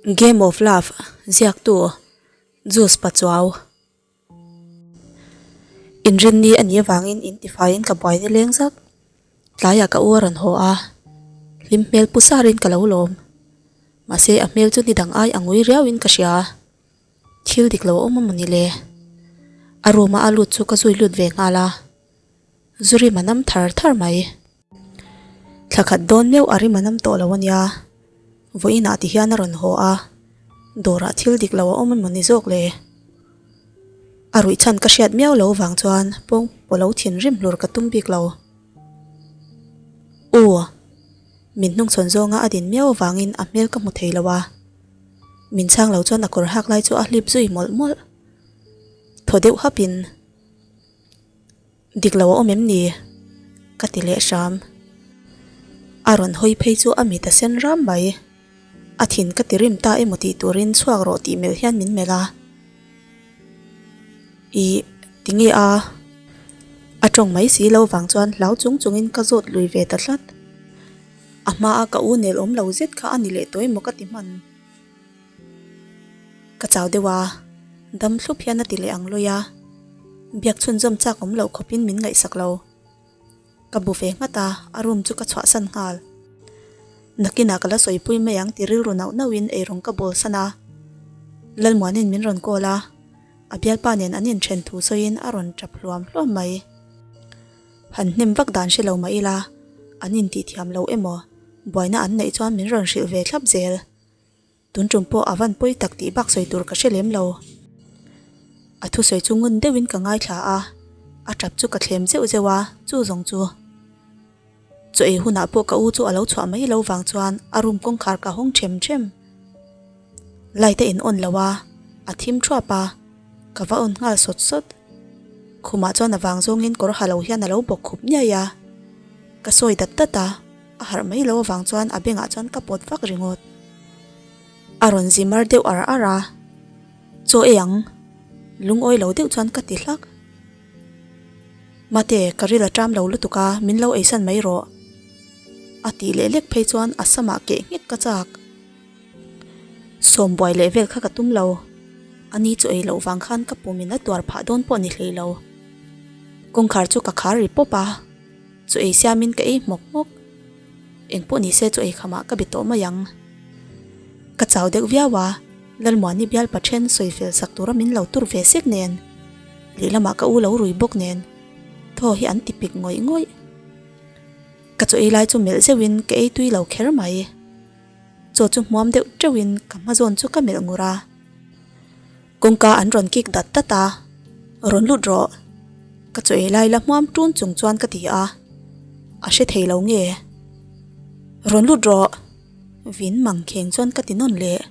Game of Love ziaktu Juice Pachuau. Inrinni a nih avangin intifaiin ka buai nileng zak. Tlaiah ka u a rawn haw a, hlim hmel pu sarin ka lo lawm. Mahse a hmel chu ni dang ai a ngui riauin ka hria. Thil dik lo a awm a maw ni le? A room a a lut chu ka zui lut ve nghal a, zu rim a nam thar thar mai. Thla khat dawn meuh a rim a nam tawh lo a nia. Vawiinah ti hian a rawn haw a, dawrah thil dik lo a awm emaw ni zawk le? A ruih chhan ka hriat miau lo vang chuan pawng pawh lo thinrim hlur ka tum bik lo. U, min hnungchhawn zawnga a din miau avangin a hmel ka hmu thei lo a, min chhang lo chuan a kawr hak lai chu a hlip zui mawlh mawlh. Thaw deuh hapin. Dik lo a awm em ni? Ka ti leh hram. A rawn hawi phei chu a mit a sen ram mai. A thin ka ti rim ta emaw tih turin chhuak rawh tih melh hian min melh a. Ih, tinge a? A tawng mai si lo vang chuan hlau chung chungin ka zawt lui ve ta tlat. A hmaa ka u nel awm lo zet kha a ni leh tawh emaw ka ti hman. Ka chau deuh a, dam thlup hian a ti leh ang lawi a, biak chhunzawm chak awm loh khawpin min ngaihsak lo. Ka bu ve nghat a, a room chu ka chhuahsan nghal. Nakinah ka la sawipui mai ang ti rilru nauh nauhin eirawng ka bawl san a. Lalmuanin min rawn call a, a bialpa nen an inthen thu sawiin a rawn tap hluam hluam mai. Han hnem vak dan hre lo mah ila, an intihthiam lo emaw, buaina an neih chuan min rawn hrilh ve thlap zel. Tun tum pawh a van pawi tak tih bak sawi tur ka hre lem lo. A thusawi chu ngun deuhin ka ngaithla a, a tap chu ka thlem zeuh zeuh a, chu zawng chu. Chaw ei hunah pawh ka u chu a lo chhuah mai lo vang chuan a room kawngkhar ka hawng them them. Light a in on lo a, a thim thuap a, ka va on nghal sawt sawt. Khumah chuan a vang zawngin kawr ha lo hian a lo bawk khup niai a, ka sawi dat dat a. A harh mai lo avang chuan a bengah chuan ka pawt vak ringawt. A rawn zi mar deuh ar ar a, Chaw ei ang, lungawi lo deuh chuan ka ti hlak. Mate, ka ril a ṭam lo lutuk a, min lo eisan mai rawh. A tih leh lek phei chuan a samah keh nghek ka chak. Sawm buai leh vel kha ka tum lo. A ni chu ei loh vang khan ka pumin a tuar phah dawn pawh ni hlei lo. Kawngkhar chu ka khar ri pawp a. Chu ei siamin ka ei hmawk hmawk. Engpawh ni se chu ei khamah ka be tawh mai ang. Ka chau deuh viau a, Lalmuani bial pathen sawi fel sak tura min lo tur ve sek nen, lehlamah ka u lo rui bawk nen, thaw hi an ti pik ngawih ngawih. Ka chaw ei lai chu melh zeuhin ka ei tui lo kher mai. Chaw chu hmuam deuh teuhin ka hma zawn chu ka melh ngur a. Kawngka an rawn kik dat dat a, Rawn lut rawh. Ka chaw ei lai la hmuam tun chung chuan ka ti a, a hre thei lo nge? Rawn lut rawh. Vin mang kheng chuan ka ti nawn leh.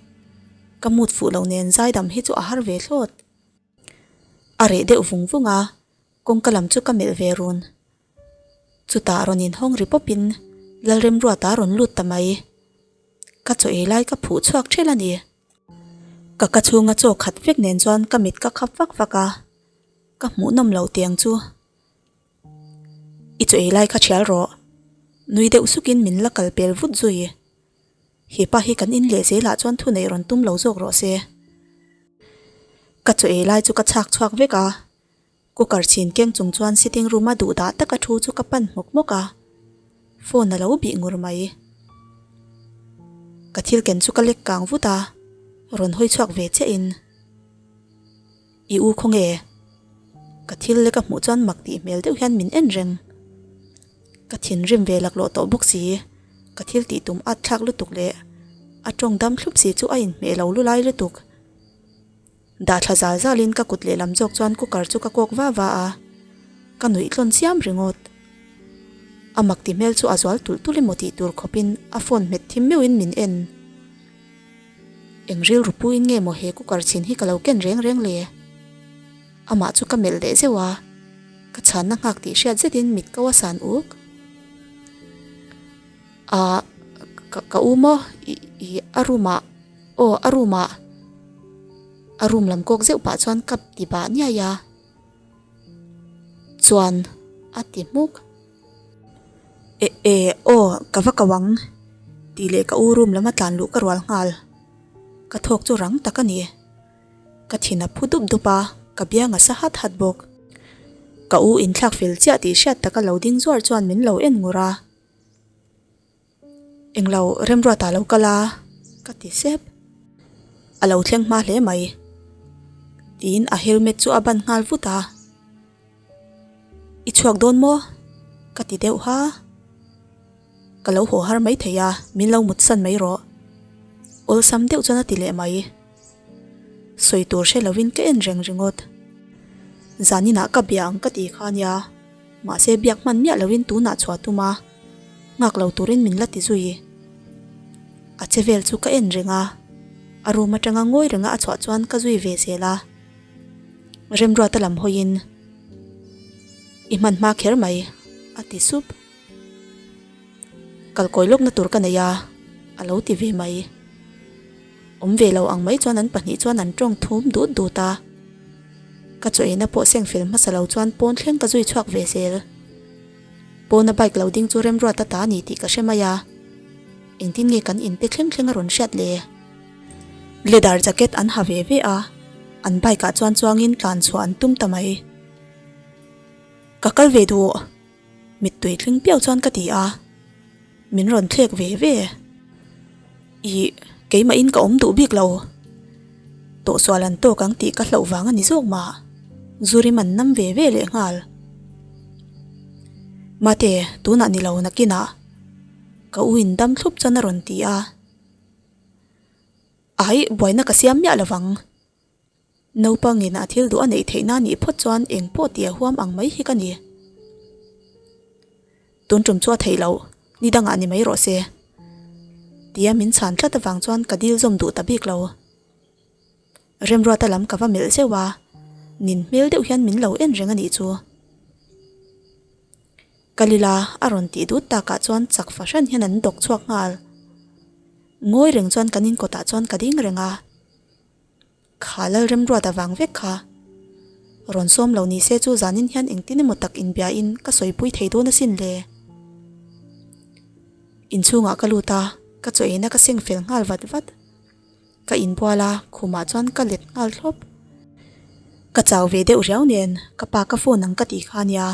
Ka mut fuh lo nen zaidam hi chu a har ve thlawt. A reh deuh vung vung a, kawngka lam chu ka melh ve run. Chutah rawn inhawng ri pawpin Lalremruata rawn lut ta mai. Ka chaw ei lai ka phuh chhuak ṭhelh a ni. Ka ka chhunga chaw khat vek nen chuan ka mit ka khap vak vak a, ka hmuh nawm lo tiang chu. I chaw ei lai kha thial rawh. Nui deuh sukin min la kal pel vut zui. Hepa hi kan in leh zelah chuan thu neih rawn tum lo zawk rawh se. Ka chaw ei lai chu ka chhak chhuak vek a, Cooker chhin keng chung chuan sitting room a duh dah taka thu chu ka pan hmawk hmawk a, phone a lo bih ngur mai. Ka thil ken chu ka lek kang vut a, rawn hawi chhuak ve chiah in, I u khawnge? Ka thil lek a hmuh chuan mak tih hmel deuh hian min en reng. Ka thinrim ve laklawh tawh bawk si, ka thil tih tum at thlak lutuk leh a tawng dam thlup si chu a inhmeh lo lulai lutuk. Dah thla zal zalin ka kut lehlam zawk chuan cooker chu ka kawk va va a, ka nuih tlawn chiam ringawt. A mak ti hmel chu a zual tulh tulh emaw tih tur khawpin a phone hmet thim meuhin min en. Eng rilru puiin nge maw he cooker chhin hi ka lo ken reng reng le? Amah chu ka melh leh zeuh a, ka chhanna nghak tih hriat zetin mit ko a san uk. Ahh ka ka u maw ih ih a room ah. Aw a room ah a room lam kawk zeuh pah chuan ka ti bah niai a chuan a ti hmuk eh eh aw ka va ko ang tih leh ka u room lama tlan luh ka rual nghal. Ka thawk chu rang tak a ni. Ka thin a phu dup dup a, ka biang a sa hat hat bawk. Ka u inthlak fel chiah tih hriat taka lo ding zuar chuan min lo en ngur a. Englo Remruata lo kal a, ka ti sep. A lo thleng hma hle mai. Tiin a helmet chu a ban nghal vut a. I chhuak dawn maw? Ka ti deuh ha. Ka lo haw har mai thei a, min lo mut san mai rawh. Awlsam deuh chuan a ti leh mai. Sawi tur hre lovin ka en reng ringawt. Zaninah ka bia ang ka ti kha nia, mahse biak hman miah lovin tunah chhuah tum a, nghak lo turin min la ti zui. A che vel chu ka en reng a, a room atanga ngawi renga a chhuah chuan ka zui ve zel a. Remruata lam hawiin, I hman hma kher mai, a ti sup. Kalkawi lawkna tur ka nei a, a lo ti ve mai. Awm ve lo ang mai chuan an pahnih chuan an tawng thum dut dut a. Ka chaw eina pawh seng fel hmasa lo chuan pawn thleng ka zui chhuak ve zel. Pawna bike lo ding chu Remruata ta a ni tih ka hre mai a. Engtin nge kan inte thleng thleng a rawn hriat le? Leather jacket an ha ve ve a, an bike ah chuan chuangin tlan chhuah an tum ta mai. Ka kal ve duh! Mittui tling piau chuan ka ti a, min rawn thlek ve ve. Ih, keimahin ka awm duh bik lo. Tawhsual an tawk ang tih ka hlauh vang a ni zawk mah. Zurim an nam ve ve leh nghal. Mate, tunah ni lo nakinah. Ka u in dam thlup chuan a rawn ti a. Aih, buaina ka siam miah lovang. Naupangin a thil duh a neih theih na nih phawt chuan eng pawh tih a huam ang mai hi ka ni. Tun tum chu a theih loh, ni dangah ni mai rawh se. Tia min chhan tlat avang chuan ka dil zawm duh ta bik lo. Remruata lam ka va melh zeuh a, nin hmel deuh hian min lo en reng a nih chu. Kalila a rawn tih dut takah chuan chak fahran hian an dawk chhuak nghal. Ngawi reng chuan kan inkawtah chuan ka ding reng a. Kha Lalremruat avang vek kha. Rawn sawm lo ni se chu zanin hian engtin emaw tak inbiain ka sawipui thei dawn asin le. Inchhungah ka lut a, ka chaw eina ka seng fel nghal vat vat. Ka inbual a, khumah chuan ka let nghal thlawp. Ka chau ve deuh riau nen ka pa ka phone ang ka tih kha nia,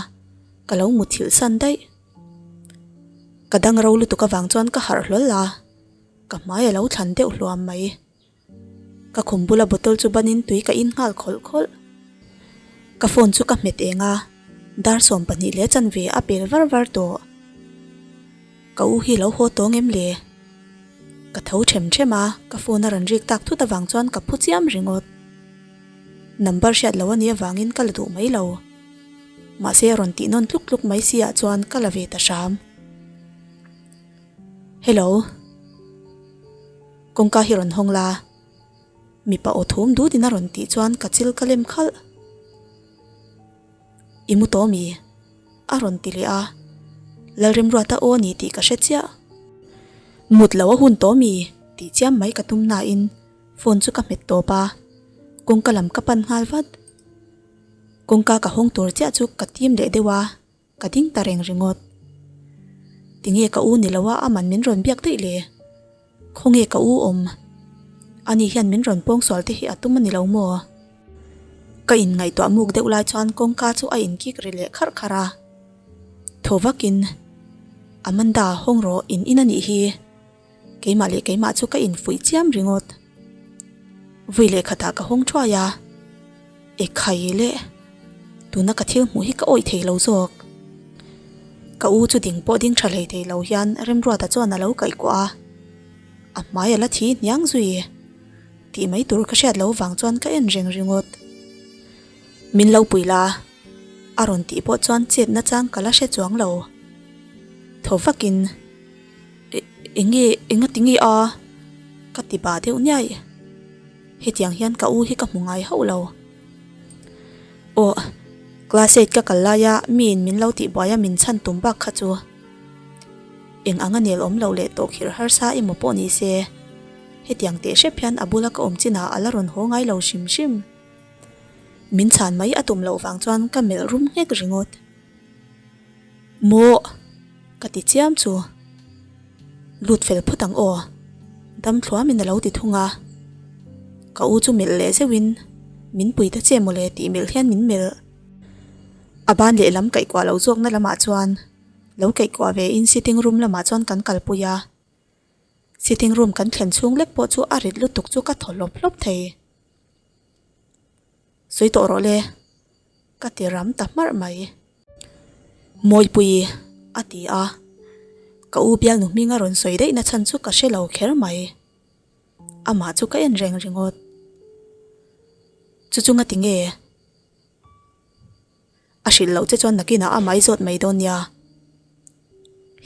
ka lo muthilh san daih. Ka dang ro lutuk avang chuan ka harh hlawl a, ka hmai a lo thlan deuh hluam mai. Ka khum bula bottle chu banin tui ka in nghal khawlh khawlh. Ka phone chu ka hmet eng a, dar 12 leh chanve a pel var var tawh. Ka u hi lo haw tawng em le? Ka tho them them a, ka phone a rawn rik tak thut avang chuan ka phu chiam ringawt. Number hriat lo a nih avangin ka la duh mai lo. Mahse a rawn tih nawn tluk tluk mai si ah chuan ka la ve ta hram. Hello. Kawngka hi rawn hawng la, mipa aw thum dut in a rawn tih chuan ka chil ka lem khalh. I mu tawh mi? A rawn ti leh a, Lalremruata aw a ni tih ka hre chiah. Mut lo a hun tawh mi? Tih chiam mai ka tum nain phone chu ka hmet tawp a, kawngka lam ka pan nghal vat. Kawngka ka hawng tur chiah chu ka tim leh deuh a. Ka ding ta reng ringawt. Tinge ka u ni lo a aman min rawn biak daih le? Khawnge ka u awm? Ani hian min rawn pawngsual te hi a tum a ni lo maw? Ka inngaihtuah muk deuh lai chuan kawngka chu a inkik ri leh kharh kharh a. Thaw vakin, Amanda, hawng rawh, in in a nih hi. Keimah leh keimah chu ka infuih chiam ringawt. Vui leh khatah ka hawng thuai a, E khai le, tuna ka thil hmuh hi ka awih thei lo zawk. Ka u chu ding pawh ding tha hlei thei lo hian Remruata chuan a lo kaihkuah a, a hmai a la thi hniang zui tih mai tur ka hriat lo vang chuan ka en reng ringawt. Min lo pui la, a rawn tih pawh chuan chet nachang ka la hre chuang lo. Thaw vakin. Enge enga ti nge a? Ka ti bah deuh niai. Hetiang hian ka u hi ka hmu ngai hauh lo. Aw, class eight ka kal laia miin min lo tihbuai a min chhan tum bak kha chu. Eng anga nel awm loh leh tawh khirh harsa emaw pawh ni se, hetiang teh hrep hian a bula ka awm chinah a la rawn haw ngai lo hrim hrim. Min chhan mai a tum loh vang chuan ka melh rum nghek ringawt. Maw? Ka ti chiam chu. Lut fel phawt ang aw. Dam thluamin a lo ti thung a. Ka u chu melh leh zeuhin, Min pui ta che mawle tih melh hian min melh. A ban lehlam kaihkuah loh zawkna lamah chuan lo kaihkuah ve in sitting room lamah chuan kan kalpui a. Sitting room kan thlen chhung lek pawh chu a rit lutuk chu ka thaw hlawp hlawp thei. Sawi tawh rawh le, ka ti ram ta hmarh mai. Mawipui a ti a, ka u bialnu hming a rawn sawi daih na chhan chu ka hre lo kher mai. Amah chu ka en reng ringawt. Chu chu nga ti nge? A hrilh loh che chuan nakinah a mai zawt mai dawn nia.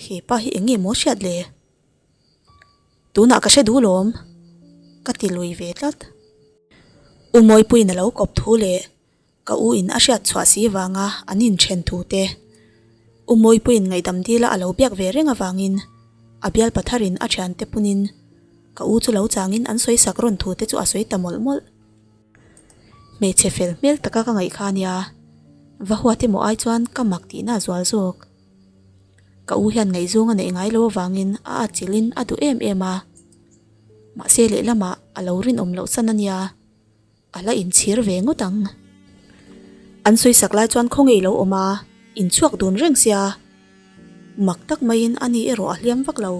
He pa hi eng nge maw hriat le? Tunah ka hre duh lawm, ka ti lui ve tlat. U Mawipuiin a lo kawp thu leh ka u in a hriat chhuah si vanga an inthen thu te, U Mawipuiin ngaihdam dila a lo biak ve reng avangin a bial patharin a thiante punin ka u chu lo changin an sawi sak rawn thu te chu a sawi ta mawlh mawlh. Hmeichhe fel hmel taka ka ngaih kha ania, va huat emaw ai chuan ka mak tihna a zual zawk. Ka u hian ngaihzawng a neih ngai lo avangin a atchilhin a duh em em a, mahse lehlamah a lo rinawm loh san ania, a la inchhir ve ngawt ang. An sawisak lai chuan khaw ngei lo awm a, inchhuak dun reng sia, mak tak maiin ani erawh a hliam vak lo.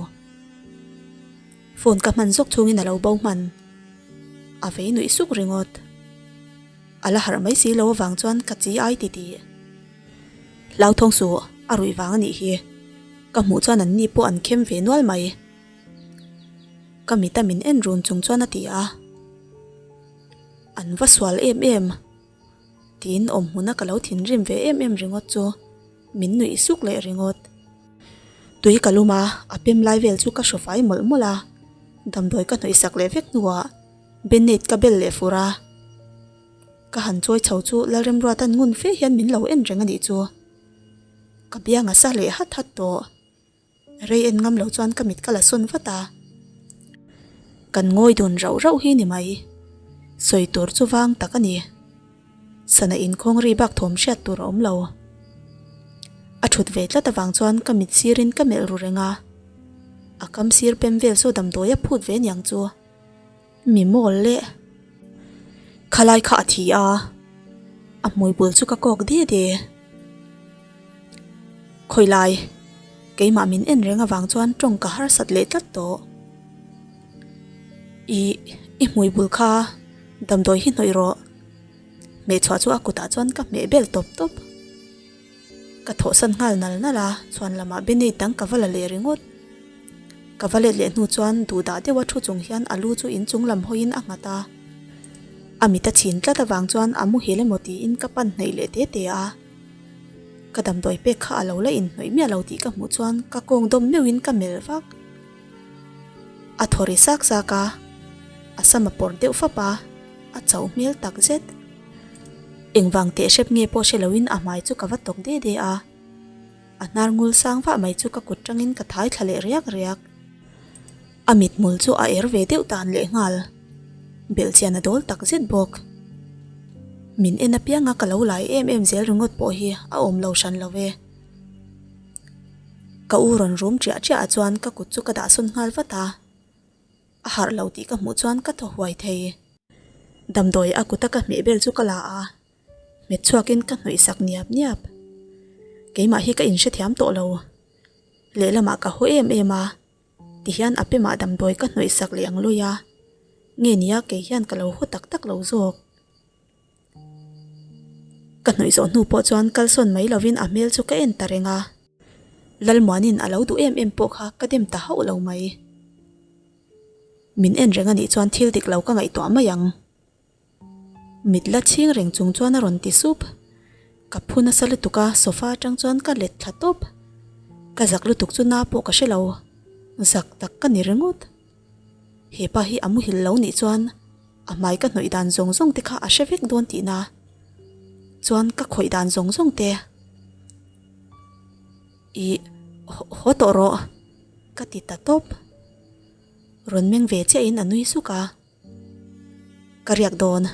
Phone ka hman zawk chungin a lo bo hman. A vei nuih suk ringawt. A la harh mai si lo avang chuan ka chi ai ti tih. Hlauthawng suh, a ruih vang a nih hi. Ka hmuh chuan an ni pawh an khem ve nual mai. Ka mita min en run chung chuan a ti a. An va sual em em. Tiin awm hmuna ka lo thinrim ve em em ringawt chu min nuih suk leh ringawt. Tui ka lum a, a pem lai vel chu ka hru fai mawlh mawlh a. Damdawi ka hnawih sak leh vek hnuah Band-aid ka bel leh fur a. Ka han chawi chho chu Lalremruata'n ngun fe hian min lo en reng a nih chu. Ka biang a sa leh hat hat tawh. Rei en ngam lo chuan ka mit ka la sawn vat a. Kan ngawi dun rauh rauh hi ni mai. Sawi tur chu vang tak a ni. Sana inkhawng ri bak thawm hriat tur a awm lo. A thut ve tlat avang chuan ka mit sirin ka melh ru reng a. A kam sir pem vel saw damdawi a phut ve niang chu. Mi mawl le. Khalai kha a thi a, a hmui bul chu ka kawk de de. Khawilai, keimah min en reng avang chuan tawng ka harsat leh tlat tawh. I, i hmui bul kha damdawi hi hnawih rawh. Hmehchhuah chu a kutah chuan ka hmeh bel tawp tawp. Ka thawhsan nghal nal nal a, chhuan lamah Beneit dang ka va la leh ringawt. Ka va let leh hnu chuan duhdah deuha thu chung hian a lu chu inchung lam hawiin a nghat a. A mit a chhin tlat avang chuan a muhil emaw tiin ka pan hnaih leh te te a. Ka damdawi pek kha a lo la inhnawih miah lo tih ka hmuh chuan ka kawng dawm meuhin ka melh vak. A thaw ri sak sak a, a sam a pawrh deuh fap a, a chauh hmel tak zet. Engvang teh hrep nge pawh hre loin a hmai chu ka va tawk de de a. A hnar ngul sang vah mai chu ka kut tangin ka thai thla leh riak riak. A mithmul chu a er ve deuh tan leh nghal. Belhchian a dawl tak zet bawk. Min en apianga ka lo lai em em zel ringawt pawh hi a awm lo hran lo ve. Ka u rawn rum ṭiah ṭiah ah chuan ka kut chu ka dahsawn nghal vat a. A harh lo tih ka hmuh chuan ka thaw huai thei. Damdawi a kuta ka hmeh bel chu ka la a, hmet chhuakin ka hnawih sak niap niap. Keimah hi ka inhrethiam tawh lo. Lehlamah ka haw em em a, tihian a pemah damdawi ka hnawih sak leh ang lawi a, nge nia kei hian ka lo haw tak tak lo zawk. Ka hnawih zawh hnu pawh chuan kalsawn mai lovin a hmel chu ka en ta reng a. Lalmuanin a lo duh em em pawh kha ka dem ta hauh lo mai. Min en reng a nih chuan thil dik lo ka ngaihtuah mai ang. Mit la chhing reng chung chuan a rawn ti sup. Ka phu nasa lutuk a, sofa atang chuan ka let thla tawp. Ka zak lutuk chu na pawh ka hre lo. Zak tak ka ni ringawt. He pa hi a muhil lo nih chuan a hmai ka hnawih dan zawng zawng te kha a hre vek dawn tihna. Chuan ka khawih dan zawng zawng te. Ih, haw tawh rawh, ka ti ta tawp. Rawn meng ve chiahin a nui suk a. Ka riak dawn,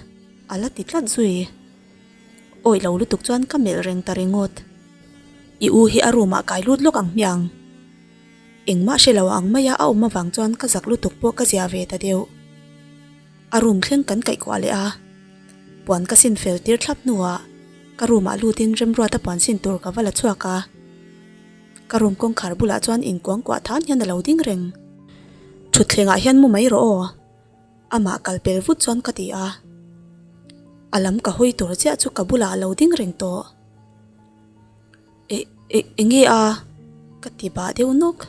a la ti tlat zui. Awih lo lutuk chuan ka melh reng ta ringawt. I u hi a room ah kai lut lawk ang hmiang. Engmah hre lo ang maia a awm avang chuan ka zak lutuk pawh ka zia ve ta deuh. A room thleng kan kaih kuah leh a, puan ka sin fel tir thlap hnuah ka room ah lutin Remruata puan sin tur ka va la chhuak a. Ka room kawngkhar bulah chuan inkuangkuah than hian a lo ding reng. Thutthlengah hian mu mai rawh aw. Amah kal pel vut chuan ka ti a. A lam ka hawi tur chiah chu ka bulah a lo ding reng tawh. E, e, enge a? Ka ti bah deuh nawk.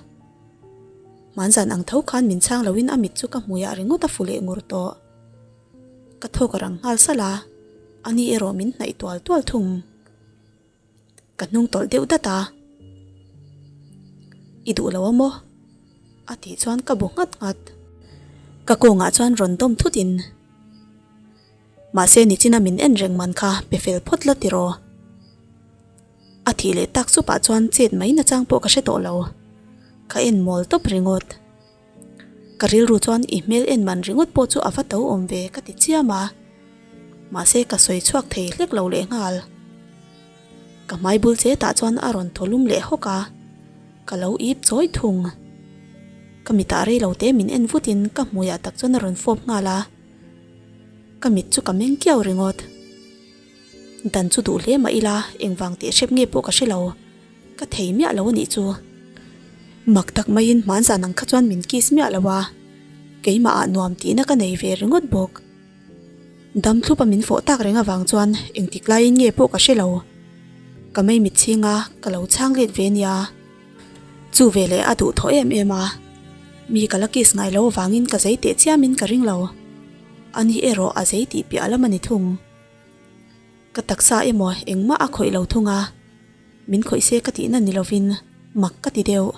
Hmanzan ang tho khan min chhang loin a mit chu ka hmuiah ringawt a fu leh ngur tawh. Ka thawk a rang nghal salh a, ani erawh min hnaih tual tual thung. Ka hnung tawlh deuh dat a. I duh lo a maw? A tih chuan ka bu nghat nghat. Ka kawngah chuan rawn dawm thut in. Mahse nichina min en reng man kha pe fel phawt la tiraw? A thih leh tak chupah chuan chet mai nachang pawh ka hre tawh lo. Ka en mawl tawp ringawt. Ka rilru chuan i hmel en man ringawt pawh chu a va to awm ve ka ti chiam a, mahse ka sawi chhuak thei hlek lo leh nghal. Ka hmai bul che tah chuan a rawn thaw lum leh hawk a, ka lo ip chawi thung. Ka mitah rei lo te min en vutin ka hmuiah tak chuan a rawn fawp nghal a, ka mit chu ka meng kiau ringawt. Dan chu duh hle mah ila engvang teh hrep nge pawh ka hre lo. Ka thei miah lo a nih chu. Mak tak maiin hmanzan ang kha chuan min kiss miah lo a, keimah ah nuam tihna ka nei ve ringawt bawk. Dam thlup a min fawh tak reng avang chuan engtik laiin nge pawh ka hre lo. Ka mei mit chhing a, ka lo chhang let ve nia. Chu veleh a duh thaw em em a, mi ka la kiss ngai lo avangin ka zei teh chiamin ka ring lo. Ani erawh a zei tih piah lam a ni thung. Ka taksa emaw engmah a khawih lo thung a, min khawih se ka tihna ni lovin mak ka ti deuh.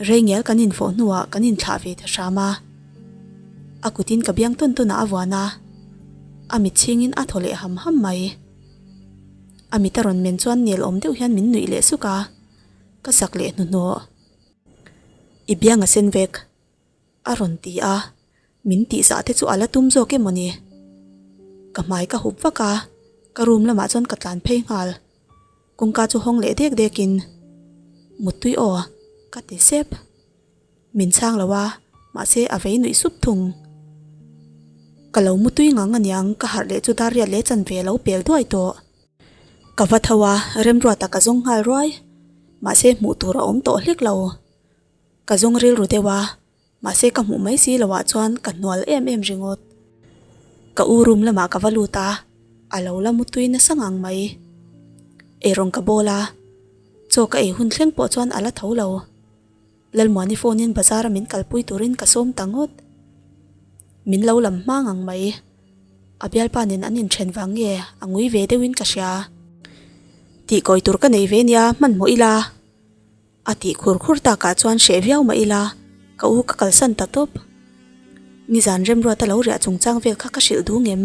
Reingial kan infawh hnuah kan inthlah ve ta hram a, a kutin ka biang tawn tawnah a vuan a, a mit chhingin a thaw leh ham ham mai. A mit a rawn men chuan nel awm deuh hian min nuih leh suk a, ka sak leh hnuhnawh. I biang a sen vek. A rawn ti a, min tihzah te chu a la tum zawk em aw ni? Ka hmai ka hup vak a, ka room lamah chuan ka tlan phei nghal. Kawngka chu hawng leh dek dek in, Muttui aw, ka ti sep. Min chhang lo a, mahse a vei nuih sup thung. Ka lo mutui ngang aniang ka harh leh chu dar riat leh chanve a lo pel duai tawh. Ka va tho a, Remruata ka zawng nghal ruai. Mahse hmuh tur a awm tawh hlek lo. Ka zawng rilru deuh a, mahse ka hmuh mai si loh ah chuan ka hnual em em ringawt. Ka u room lamah ka va lut a, a lo la mutui nasa ngang mai. Eirawng ka bawl a, chaw ka ei hun thleng pawh chuan a la tho lo. Lalmuani phone in bazar a min kalpui turin ka sawm ta ngawt. Min lo lam hma ngang mai. A bialpa nen an inthen vang nge a ngui ve deuhin ka hria. Tihkawi tur ka nei ve nia hmanhmawh ila. A tih khur khur takah chuan hreh viau mah ila, ka u ka kalsan ta tawp. Nizan Remruata lo riah chungchang vel kha ka hrilh duh ngem?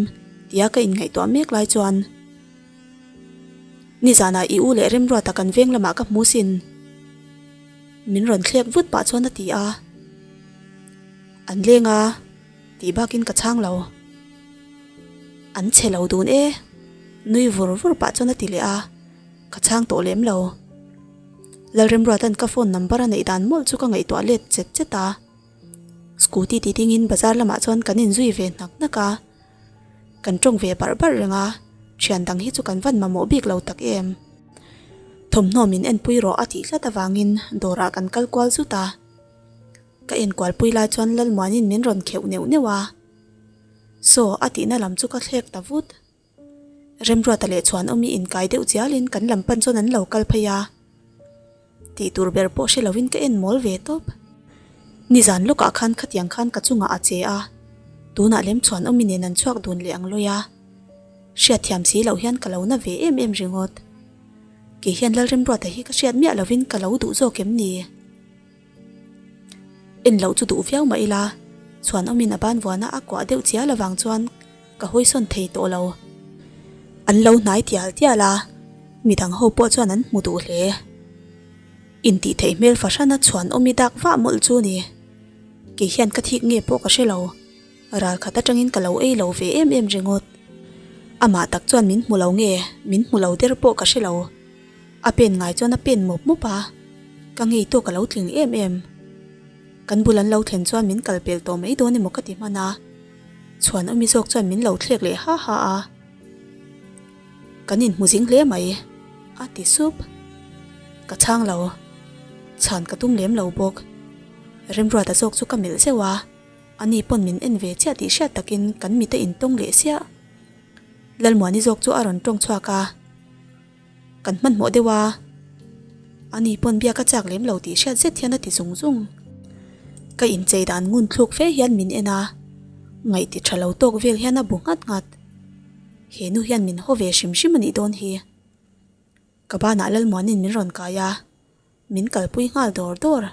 tia ka inngaihtuah mek lai chuan Nizanah i u leh Remruata kan veng lamah ka hmu sin. Min rawn thlek vut pah chuan a ti a. An leng a, tih bakin ka chhang lo. An chhe lo dun e, nui vur vur pah chuan a ti leh a. Ka chhang tawh lem lo. Lalremruata'n ka phone number a neih dan mawlh chu ka ngaihtuah let chet chet a. Scooty ti dingin bazar lamah chuan kan inzui ve hnak hnak a. Kan tawng ve barh barh reng a, thian dang hi chu kan van mamawh bik lo tak em. Thawmhnaw min enpui rawh a tih tlat avangin dawrah kan kal kual zut a. Ka enkualpui lai chuan Lalmuanin min rawn kheuh neuh neuh a. Saw a tihna lam chu ka thlek ta vut. Remruata leh Chhuanawmi inkai deuh chialin kan lam pan chuan an lo kal phei a, tih tur ber pawh hre lovin ka en mawl ve tawp. Nizan lawkah khan khatiang khan ka chungah a che a, tunah lem Chhuanawmi nen an chhuak dun leh ang lawi a, hriatthiam si loh hian ka lo na ve em em ringawt. Kei hian Lalremruata hi ka hriat miah lovin ka lo duh zawk em ni? En loh chu duh viau mah ila, Chhuanawmin a ban vuana a kuah deuh chial avang chuan ka hawisawn thei tawh lo. An lo hnai tial tial a, midang ho pawh chuan an hmu duh hle. Intih theih hmel fahrana Chhuanawmi dak vah mawlh chu ni. Kei hian ka thik nge pawh ka hre lo, ral khat atangin ka lo ei lo ve em em ringawt. Amah tak chuan min hmu lo nge, min hmu lo der pawh ka hre lo. A pen ngai chuan a pen mawp mawp a, ka ngei tawk a lo tling em em. Kan bul an lo thlen chuan min kal pel tawh mai dawn emaw ka ti hman a. Chhuanawmi zawk chuan min lo thlek leh ha ha a. Kan inhmu zing hle mai, a ti sup. Ka chhang lo. Chhan ka tum lem lo bawk. Remruata zawk chu ka melh zeuh a, ani pawn min en ve chiah tih hriat takin kan mite intawng leh siah. Lalmuani zawk chu a rawn tawng chhuak a. Kan hmanhmawh deuh a, ani pawn biak a chak lem lo tih hriat zet hian a ti zung zung. Ka inchei dan ngun thluk fe hian min en a, ngaihti tha lo tawk vel hian a bu nghat nghat. He nu hian min haw ve hrim hrim a nih dawn hi. Ka banah Lalmuanin min rawn kai a, min kalpui nghal dawr dawr.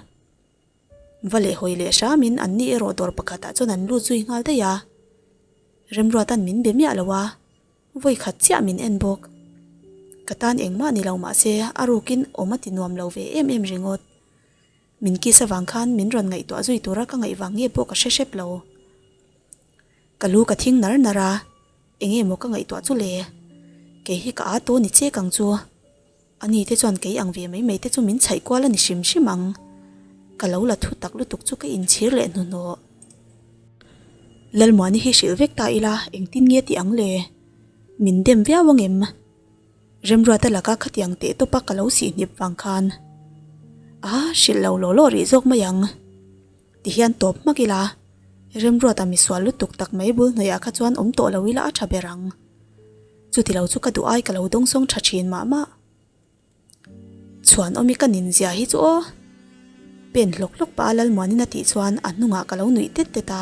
Va leh hawi leh hramin anni erawh dawr pakhatah chuan an lut zui nghal daih a. Remruata'n min be miah lo a. Vawi khat chiah min en bawk. Ka tan engmah ni lo mahse a rukin awm a ti nuam lo ve em em ringawt. Min kiss avang khan min rawn ngaihtuah zui tura ka ngaih vang nge pawh ka hre hrep lo. Ka lu ka thing nar nar a, enge maw ka ngaihtuah chu le? Kei hi ka â tawh ni chek ang chu. Ani te chuan kei ang ve mai mai te chu min chhaih kual a ni hrim hrim ang. Ka lo la thu tak lutuk chu ka inchhir leh hnuhnawh. Lalmuani hi hrilh vek ta ila engtin nge tih ang le? Min dem viau ang em? Remruata laka khatiang teh tawpa ka lo sih hnip vang khan. A, hrilh lo law law rih zawk mai ang. Tihian tawp hmak ila, Remruata misual lutuk tak mai bul hnuaiah kha chuan awm tawh lo ila a tha ber ang. Chuti lo chu ka duh ai ka lo dawngsawng tha thin mah mah. Chhuan awmi ka nin zia hi chu aw. Pen hlawk hlawk pah a Lalmuanin a tih chuan a hnungah ka lo nuih tet tet a.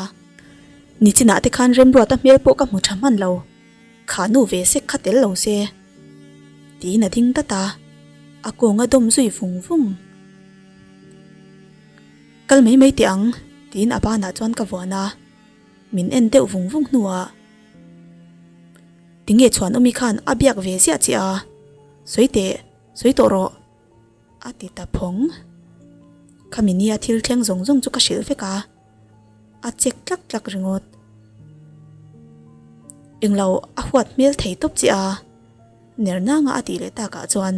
Nichinah te khan Remruata hmel pawh ka hmu tha hman lo. Kha nu ve sek kha tel lo se. Tiin a ding dat a. A kawng a dawm zui vung vung. Kal mai mai teh ang tiin a banah chuan ka vuan a. Min en deuh vung vung hnuah. Tinge Chhuanawmi khan a biak ve ziah che a, sawi teh, sawi tawh rawh, a ti ta phawng. Khami nia thil thleng zawng zawng chu ka hrilh vek a, a chek tlak tlak ringawt. Englo a huat hmel thei tawp che a, ner nanga a tih leh takah chuan,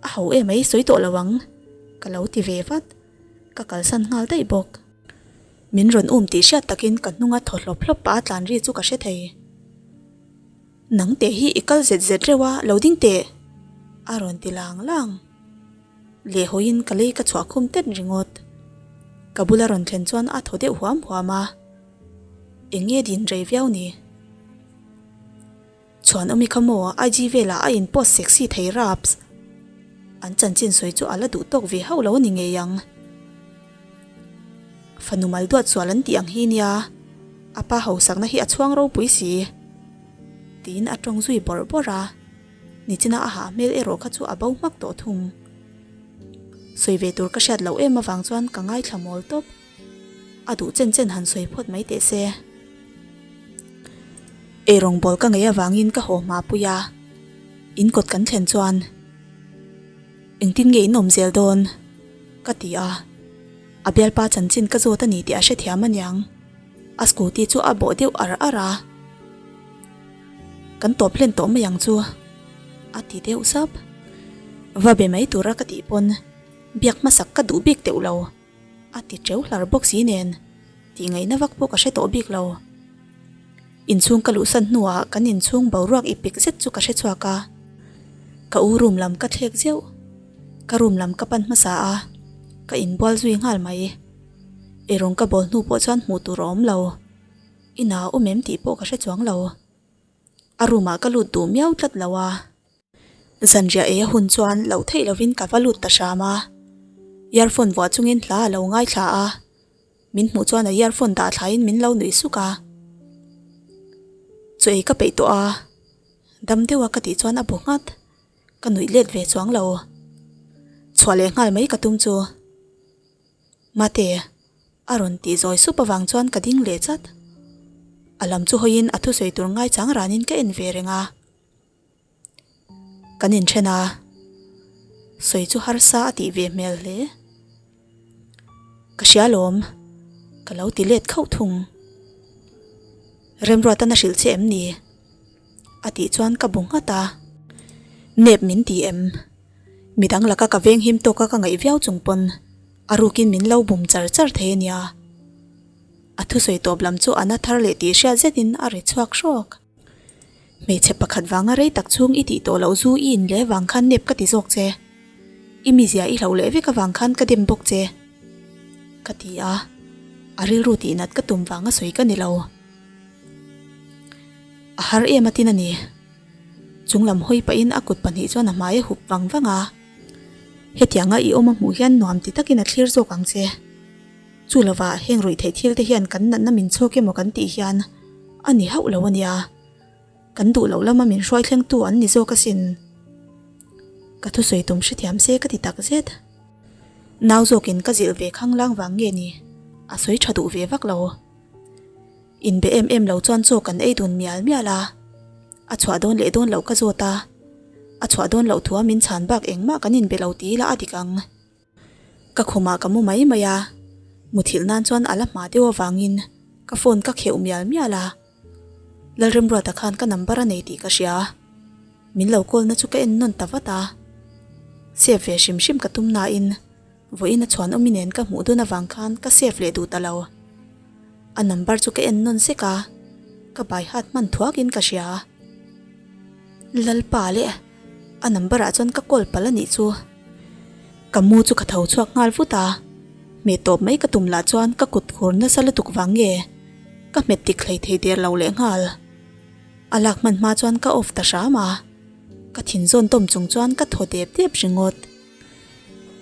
A ho emai sawi tawh lo ang, ka lo ti ve vat, ka kalsan nghal daih bawk. Min rawn um tih hriat takin ka hnunga thaw hlawp hlawp pah a tlan ri chu ka hre thei. Nang teh hi i kal zet zet reuh a, lo ding teh! A rawn ti lang lang. Leh hawiin ka lei ka chhuah khum tet ringawt. Ka bula rawn thlen chuan a thaw deuh huam huam a. Eng nge din rei viau ni? Chhuan awmi kha maw IG velah a in post sexy thei raps. An chanchin sawi chu a la duh tawk ve hauh lo a ni ngei ang. Fanu mal duat sual an tih ang hi nia, a pa hausakna hi a chhuang ropui si. Tiin a tawng zui bawrh bawrh a, nichina a hah hmel erawh kha chu a bo hmak tawh thung. Sawi ve tur ka hriat loh em avang chuan ka ngaithla mawl tawp. A duh chen chen han sawi phawt mai teh se. Eirawng bawl ka ngei avangin ka haw hma pui a, in kawt kan thlen chuan engtin nge in awm zel dawn? ka ti a, a bialpa chanchin ka zawt a ni tih a hrethiam aniang, a scooty chu a bawh deuh ar ar a, kan tawp hlen tawh mai ang chu a ti deuh sap. Va be mai tura ka tih pawn biak hmasak ka duh bik teuh lo. A ti teuh hlar bawk si nen tih ngaihna vak pawh ka hre tawh bik lo. Inchhung ka luhsan hnuah kan inchhung boruak i pik zet chu ka hre chhuak a, ka u room lam ka thlek zeuh. Ka room lam ka pan hmasa a, ka inbual zui nghal mai. Eirawng ka bawl hnu pawh chuan hmuh tur a awm lo. Inah a awm em tih pawh ka hre chuang lo. A room ah ka lut duh miau tlat lo a. Zanriah ei a hun chuan loh theih lovin ka va lut ta hram a, earphone vuah chungin hla a lo ngaithla a, min hmuh chuan a earphone dah thlaiin min lo nuih suk a. Chu ei ka peih tawh a, dam deuha ka tih chuan a bu nghat, ka nuih let ve chuang lo. Chhuah leh nghal mai ka tum chu. Mate, a rawn tih zawi sup avang chuan ka ding leh chat. A lam chu hawiin a thusawi tur ngaichang ranin ka en ve reng a. Kan inthen a, sawi chu harsa a tih ve hmel hle. Ka hria lawm, ka lo ti let khauh thung. Remruatan a hrilh che em ni? A tih chuan ka bu nghat a. Nep min ti em? Midang laka ka venghim tawka ka ngaih viau chung pawn a rukin min lo bum char char thei a nia. A thusawi tawp lam chu a na thar leh tih hriat zetin a ri chhuak hrawk. Hmeichhe pakhat vanga rei tak chhung i tih tawh loh zu i in leh vang khan nep ka ti zawk che. I mizia i hloh leh vek avang khan ka dem bawk che. Ka ti a, a rilru tih nat ka tum vanga sawi ka ni lo. A har em atin a ni. Chung lam hawi pahin a kut pahnih chuan a hmai a hup vang vang a. Hetianga i awm a hmuh hian nuam ti takin a thlir zawk ang che. Chu lovah heng ruih theih thil te hian kan natna min chhawk emaw kan tih hian a ni hauh lo a nia. Kan duh loh lama min hruai thlengtu an ni zawk asin. Ka thusawi tum hrethiam se ka ti tak zet. Nau zawkin ka zilh ve khanglang vang nge ni a sawi tha duh ve vak lo. Inbe em em lo chuan chaw kan ei dun mial mial a. A chhuah dawn leh dawn loh ka zawt a. A chhuah dawn loh thua min chhan bak engmah kan inbe lo ti ila a dik ang. Ka khumah ka mu mai mai a, muthilh nan chuan a la hma deuh avangin ka phone ka kheuh mial mial a. Lalremruata khan ka number a nei tih ka hria. Min lo call na chu ka en nawn ta vat a. Save ve hrim hrim ka tum nain vawiin a chhuan awmi nen ka hmuh dun avang khan ka save leh duh ta lo. A number chu ka en nawn sek a, ka bai hat hman thuakin ka hria. Lalpa leh a number ah chuan ka call palh a nih chu. Ka mu chu ka tho chhuak nghal vut a, hmeh tawp mai ka tum lah chuan ka kut khur nasa lutuk vang nge ka hmet dik hlei thei der lo leh nghal. A lak hman hma chuan ka off ta hram a, ka thin zawn tawm chung chuan ka thaw dep dep ringawt.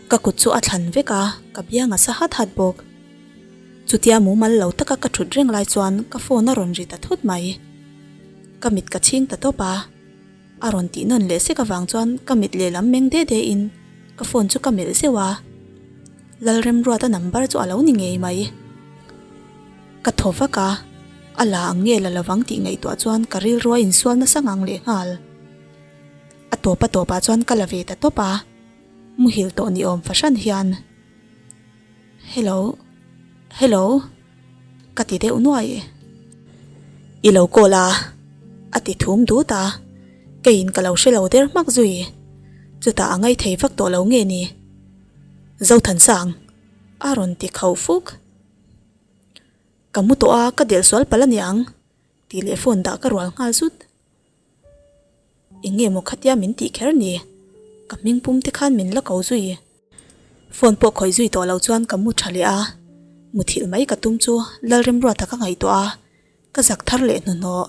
Ka kut chu a thlan vek a, ka biang a sa hat hat bawk. Chutia mumal lo taka ka thut reng lai chuan ka phone a rawn ri ta thut mai. Ka mit ka chhing ta tawp a. A rawn tih nawn leh sek avang chuan ka mit lehlam meng de de in ka phone chu ka melh zeuh a. Lalremruata number chu a lo ni ngei mai. Ka thaw vak a, a la ang nge la lovang tih ngaihtuah chuan ka rilru a insual nasa ngang leh nghal. A tawp a tawpah chuan ka la ve ta tawp a, muhil tawh ni awm fahran hian Hello, hello ka ti deuh nuai. I lo call a, a ti thum dut a, keiin ka lo hre lo der hmak zui. Chutah a ngaithei vak tawh lo nge ni? Zothansang a rawn ti khauh fuk. Ka mu tawh a, ka delh sual palh a niang tih leh phone dah ka rual nghal zut. Eng nge maw khatia min tih kher ni? Ka hming pum te khan min la ko zui. Phone pawh khawih zui tawh lo chuan ka mu tha leh a, muthilh mai ka tum chu Lalremruata ka ngaihtuah a, ka zak thar leh hnuhnawh.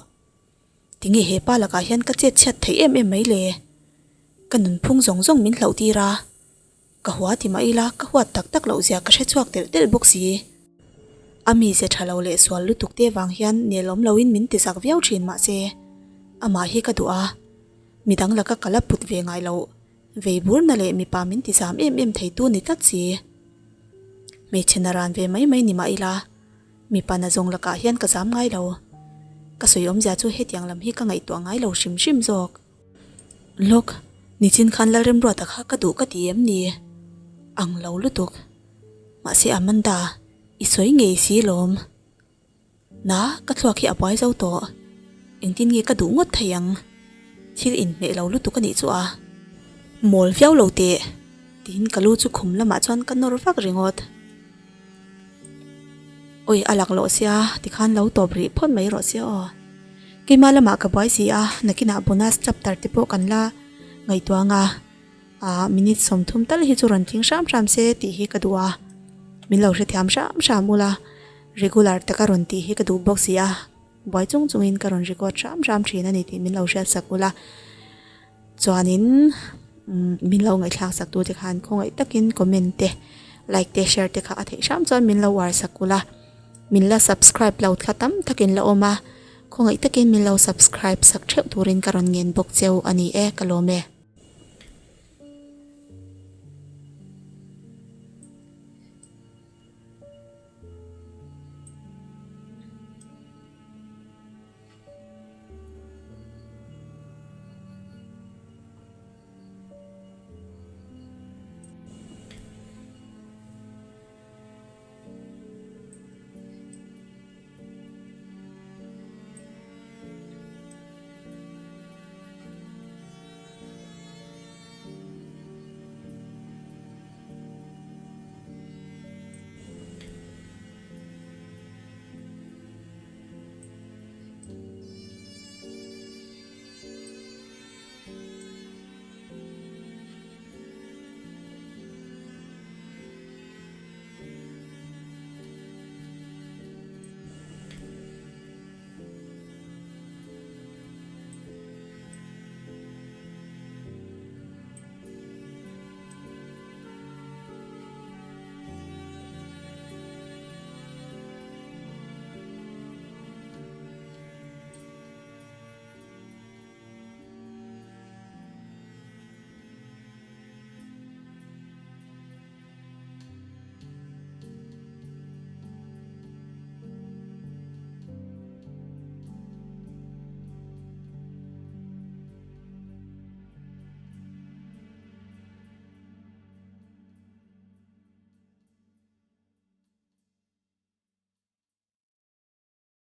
Tinge he pa lakah hian ka chet chhiat theih em em mai le? Ka nunphung zawng zawng min hlauh tir a. Ka hua ti mah ila ka huat tak tak loh zia ka hre chhuak telh telh bawk si. A mize tha lo leh sual lutuk te vang hian nelawm loin min ti zak viau thin mah se amah hi ka duh a, midang laka ka la put ve ngai loh vei burna leh mipa min ti zam em em theitu ni tlat si. Hmeichhe na ran ve mai mai ni mah ila mipa na zawng lakah hian ka zam ngai lo. Ka sawi awmzia chu hetiang lam hi ka ngaihtuah ngai lo hrim hrim zawk. Lawk, nichin khan Lalremruata kha ka duh ka ti em ni? Ang lo lutuk. Mahse Amanda, i sawi ngei si lawm. Na, ka thluak hi a buai zo tawh. Engtin nge ka duh ngawt thei ang? Thil inhmeh lo lutuk a nih chu a. Mawl viau lo teh, tiin ka lu chu khum lamah chuan ka nawr vak ringawt. Oi a lak loh sia tikhan lo tawp rih phawt mai rawh sia aw. Keimah lamah ka buai si a, nakinah bonus chapter te pawh kan la ngaihtuah ang a, ah minute 30 tal hi chu rawn tling hram hram se tih hi ka duh a, min lo hrethiam hram hram ula, regular taka rawn tih hi ka duh bawk si a, buai chung chungin ka rawn record hram hram thin a ni tih min lo hriatsak ula. Chuanin min lo ngaihthlak sak tu te khan khawngaih takin comment te like te share te kha a theih hram chuan min lo uar sak ula min la subscribe lo thla tam takin la awm a khawngaih takin min lo subscribe sak theuh turin ka rawn ngen bawk cheu a ni e ka lawm e.